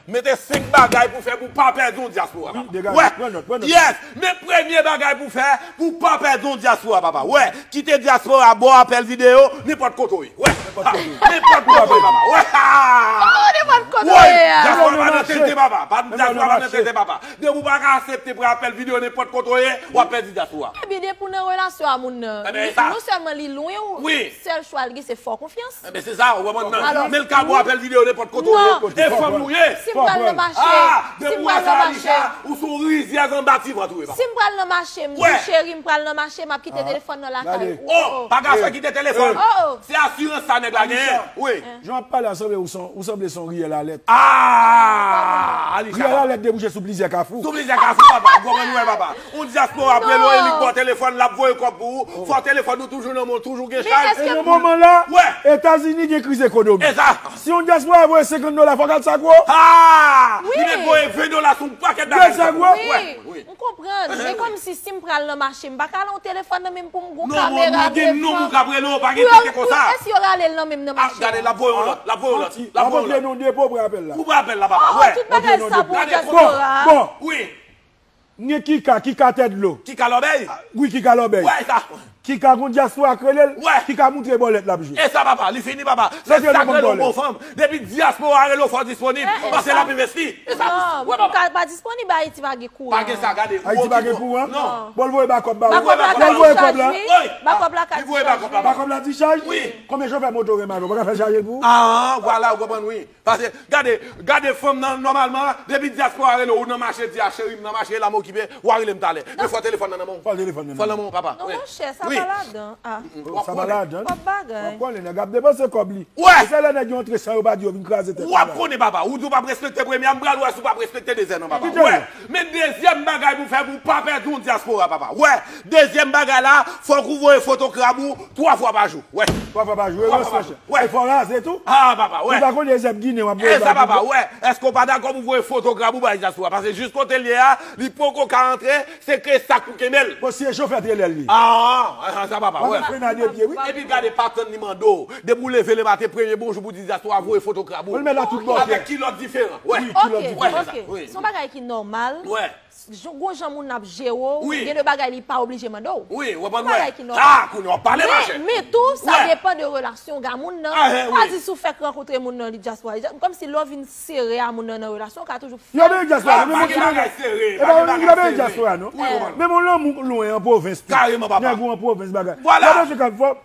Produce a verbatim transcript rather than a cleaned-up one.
Mete senk bagay pou fè pou pa pèdi yon dyaspora, papa. Wè. Pran nòt, pran nòt. Yes. Men premye bagay pou fè pou pa pèdi yon dyaspora, papa. Wè. Kite dyaspora bò apèl videyo nenpòt kote w ye. Wè. Nenpòt kote w ye, papa. Wè. Oh, nenpòt kote w ye a. Dyaspora pa nan tete, papa. Dyaspora pa nan tete, papa. Depi w pa ka aksepte pran apèl videyo nenpòt kote w ye, w ap pèdi dyaspora. Ebyen, depi w nan relasyon a moun nan, non sèlman li lwen w, sèl chwa l gen se fè w konfyans. Enben, se sa, ou konprann nan. Men l ka bò apèl videyo nenpòt kote w ye. E fanm ou ye. Si m pral nan mache, si m pral nan mache, ou se yon rizyèz anba ti vant ou ye, papa. Si m pral nan mache, m di cheri, m pral nan mache, m ap kite telefòn nan lakay ou. Oh, pa ka fè kite telefòn. Se asirans sa nèg la genyen. Wi. Jan w ap pale a, sanble ou se yon riyèl alèt. Ah, Alisha. Riyèl alèt debouche sou plizyè kafou. Sou plizyè kafou, papa. Ou konprann, wi, papa. Yon dyaspora ap rele w, e li k ba w telefòn, l ap voye kòb pou ou. Fò telefòn ou toujou nan men w, toujou gen chaj. E nan moman la, Etazini gen kriz ekonomik. Si yon dyaspora voye senkant dola, fò w gad sa gwo. Ah! Li mèt voye ven dola sou yon pakèt bagay. Gad sa gwo. Wi, m konprann. Men kòmsi si m pral nan mache, m pa ka al yon telefòn nan men m pou m gon kamera devan. Non, non, gen nonm ou k ap rele w, pa gen tete konsa. Èske yo rale l nan men m nan mache? Gade, l ap voye yon lòt, l ap voye yon lòt. L ap voye yon lòt. Ou pran apèl la, papa. Wè. Tout bagay sa pou dyaspora. Bon, bon. Wi. M gen Kika, Kika tèt dlo. Kika lòbèy? Wi, Kika lòbèy. Wè sa. Kika gon dyaspora k rele l. Wè. Kika moutre bòlèt l ap jwe. E sa, papa, li fini, papa. Se sa k rele yon bon fanm. Depi dyaspora rele w, fò w disponib. Paske l ap envesti. E sa. Non, pou ka pa disponib, Ayiti pa gen kouran. Pa gen sa, gade. Ayiti pa gen kouran? Non. Bon, l voye bakòp ba ou. Bakòp la ka dichaj, wi. Bakòp la ka dichaj, wi. Bakòp la dichaj? Konbyen chofè moto gen, mano? Ou pa ka fè chaje l pou ou? Ah, vwala, ou konprann, wi. Paske, gade, gade fanm nan, nòmalman, depi dyaspora rele w, ou nan mache, di a cheri, m nan mache, la m okipe, w a rele m talè. Men fò telefòn nan nan men w. Fò telefòn nan nan men w. Fò nan men w, papa. Non, monchè, sa pa ladan. Ah. Sa pa ladan. W ap bagay. W ap konnen, nèg ap depanse kòb li. Wè. Se lè nèg yo antre san yo pa di yo vin kraze tèt. W ap konnen, papa. Ou di w p ap respekte premye a, m pral wè si w p ap respekte dezyèm nan, papa. Wè. Men dezyèm bagay pou fè pou w pa pèdi yon dyaspora, papa. Wè. Dezyèm bagay la, fòk ou voye foto krab ou twa fwa pa jou. Wè. Twa fwa pa jou, e rans, monchè. Wè. E fò raze tou. Ah, papa, wè. Ou pa konnen zèb ginen w ap voye bay papa, wè. Èske w pa dakò pou voye foto krab ou bay dyaspora? Paske jis kote l ye a, li poko ka antre, se ke sak pou kenbe l. Bon, si e chofè trelè l ye. Ah, ah, sa papa, wè. Wè, fren a de pye, wi. Epi gade, pa tann li mande w. Depi w leve lematen, premye bonjou pou di dyaspora, voye foto krab ou. Ou l met la tout bò. Avèk kilòt diferan. Wè. Wi, kilòt diferan. Wè, se sa. Wi. Se yon bagay ki nòmal. Wè. Gon jan moun ap jere w, gen de bagay li pa oblije mande w. Wi, w ap mande. Bagay ki nòmal. Ah, kounye a w ap pale, machè. Men tou, sa depann de relasyon w gen a moun nan. Pa di si w fèk rankontre moun nan, li dyaspora. Kòmsi lè w vin sere a moun nan nan relasyon, w ka toujou fè. Yo, men dyaspora, men moun ki bagay sere. E pa moun ki pa byen dyaspora, non. Men moun lanmou lwen an pwovens tou. Kareman, papa. Nèg ou an pwovens, bagay. Vwala. Yo, men se k ap fò.